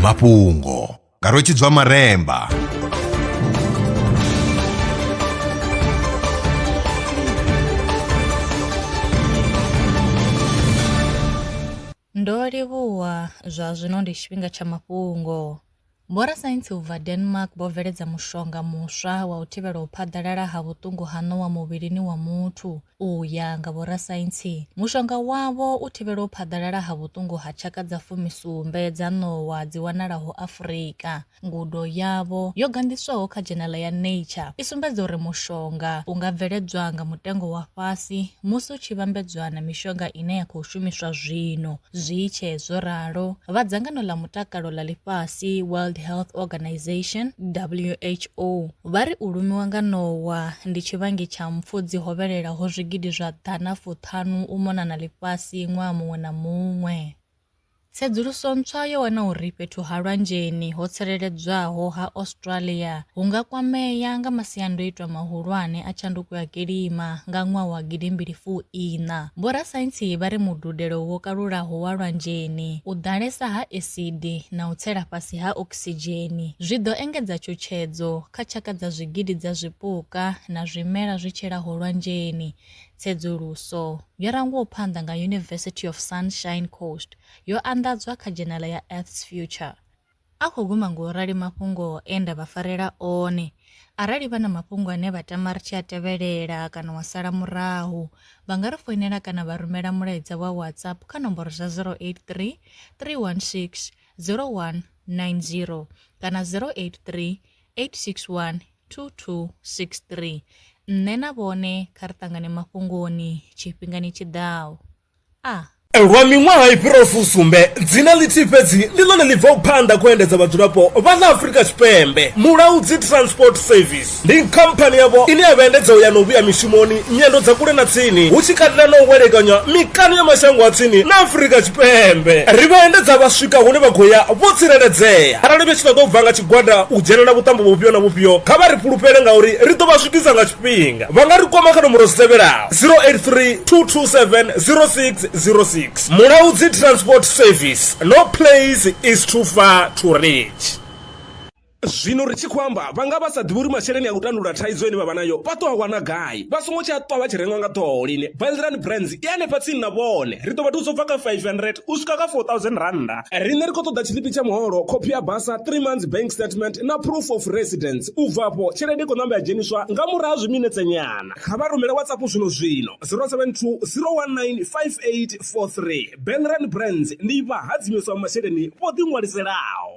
Mafhungo nga Rwetshidzwa Maremba. Ndo livhuwa zwa zwino ndi tshifhinga tsha mafhungo. Vhorasaintsi u bva Denmark vho bveledza mushonga muswa wa u thivhela u phaḓalala ha vhuṱungu ha ṋowa muvhilini wa muthu. U ya nga vhorasaintsi, mushonga wavho u thivhela u phaḓalala ha vhuṱungu ha tshaka dza fumisumbe dza ṋowa dzi wanalaho Afrika. Ngudo yavho, yo ganḓiswaho kha dzhenala ya Nature, i sumbedza uri mushonga u nga bveledzwa nga mutengo wa fhasi musi u tshi vhambedzwa na mishonga ine ya khou shumiswa zwino. Zwi tshe zwo ralo, vha Dzangano ḽa Mutakalo ḽa Ḽifhasi, World Health Organization, WHO, vha ri u lumiwa nga ṋowa ndi tshivhangi tsha mpfu dzi hovhelelaho zwigidi zwa ḓana fuṱhanu u mona na ḽifhasi ṅwaha muṅwe na muṅwe. Tsedzuluso ntswa yo wana uri fhethu ha lwanzheni ho tsireledzwaho ha Australia hu nga kwamea nga masiandoitwa mahulwane a tshanduko ya kilima nga ṅwaha wa gidimbili fu iṋa. Vhorasaintsi vha ri mududelo wo kalulaho wa lwanzheni, u ḓalesa ha esidi na u tsela fhasi ha okisidzheni zwi ḓo engedza tshutshedzo kha tshaka dza zwigidi dza zwipuka na zwimela zwi tshilaho lwanzheni. Tsedzuluso, yo rangwaho phanḓa nga University of Sunshine Coast, yo anḓadzwa kha dzhenala ya Earth's Future. A khou guma nga u rali mafhungo e nda vha farela one. Arali vha na mafhungo ane vha tama ri tshi a tevhelela kana wa sala murahu, vha nga ri foinela kana vha rumela mulaedza wa WhatsApp kha nomboro dza 083 316 0190 kana 083 861 2263. Nṋe na vhone kha ri ṱangane mafhungoni tshifhingani tshi ḓaho. A. Lwa miṅwaha i fhiraho fusumbe, dzina ḽithihi fhedzi ndi ḽone ḽi bvaho phanḓa kha u endedza vhadzulapo vha ḽa Afrika Tshipembe. Mulaudzi Transport Service ndi khamphani yavho ine ya vha endedza u ya na u vhuya mishumoni, nyendo dza kule na tsini, hu tshi katela na u welekanywa mikano ya mashango a tsini na Afrika Tshipembe. Ri vha endedza vha swika hune vha khou ya vho tsireledzea. Arali vha tshi ṱoḓa u bva nga tshigwada u dzhenela vhuṱambo vhufhio na vhufhio, kha vha ri fhulufhele ngauri ri ḓo vha swikisa nga tshifhinga. Vha nga ri kwama kha nomboro dzi tevhelaho, 083 227 0606. Mulaudzi Transport Service, no place is too far to reach. Zwino ri tshi khou amba vha nga vha sa ḓivhi uri masheleni a u tandulula thaidzo ine vha vha nayo vha ḓo a wana gai. Vha songo tsha ṱwa vha tshi rengwa nga ṱhoho lini. Belran Brands i hanefha tsini na vhone. Ri ḓo vha thusa u bva kha 500 u swika kha 4000 rannda. Riṋe ri khou ṱoḓa tshiḽipi tsha muholo, khophi ya basa, 3 months bank statement na proof of residence. U bva afho tshelede i khou namba ya dzheniswa nga murahu ha zwiminetse nyana. Kha vha rumele WhatsApp zwino zwino 072 019 5843. Belran Brands ndi vhahadzimiswa masheleni vho ḓiṅwaliselaho.